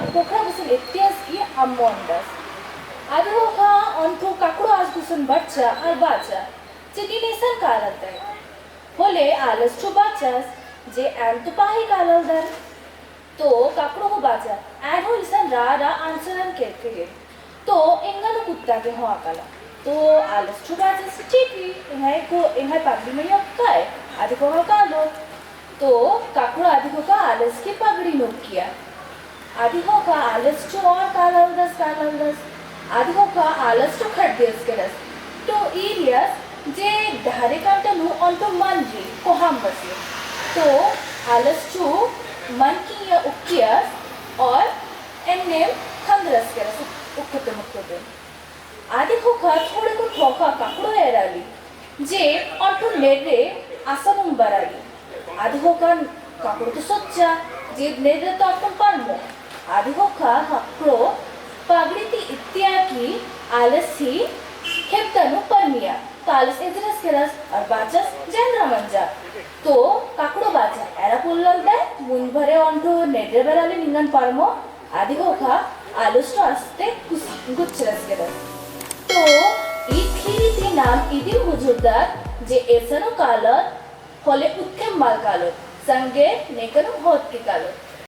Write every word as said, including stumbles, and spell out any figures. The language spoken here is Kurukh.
ख़ोख़ा गुसन एत्तियस की अम्म ओन्दस। अदी ख़ोख़ा ओन्टो ककड़ो आस गुसन बरचा और बाचा, जे नीन एसन कालदय। होले आलस चु बाचस, जे एन तो पा ही कालदन। तो ककड़ो हूँ बाचा, एन हूँ इसन रअ रअ आंसरन केरके गे। तो एंगा नू कुत्ता गे होआ काला। तो आलस चु बाचस, ठीक ही, एंगा को, एंगा पगड़ी मइय्याँ ओक्कय, अदी ख़ोख़ा कालो। तो ककड़ो अदी ख़ोख़ा आलस की पगड़ी नू ओक्किया। अदी ख़ोख़ा आलस चु और कालदस, कालदस। अदी ख़ोख़ा आलस चु खड्डियस केरस। तो ईरियस जे डहरे कांटा नू ओन्टो मन रई, कोहाम बसी। तो आलस चु मन की या उक्कियस और एन्नेम खंदरस केरस उक्कुतुम उक्कुतुम। अदी ख़ोख़ा थोड़े कुन ख़ोख़ा ककड़ो एराली, जे ओन्टो नेर्रे असन उम्बराली। अदी ख़ोख़ा ककड़ो तो सोच्चा, जे नेर्रे तो अक्कुन परमो। अदी ख़ोख़ा ककड़ो पगड़ी ती इत्तिया की आलस ही खेप्ता नू परमिया। तो आलस एजरस केरस और बाचस, जे एन्दरा मंजा। तो ककड़ो बाचा, एरा पोल्लदय, मुंज भरे ओन्टो नेर्रे बराली निंगन परमो। अदी ख़ोख़ा आलस तो अस्ते गुस-, गुच्चरस केरस। तो ई थीरी ती नाम इदिम बुझुरदत जे एसनो कालत होले उत्तेम मल कालोत, संगे नेकनो होत की कालोत।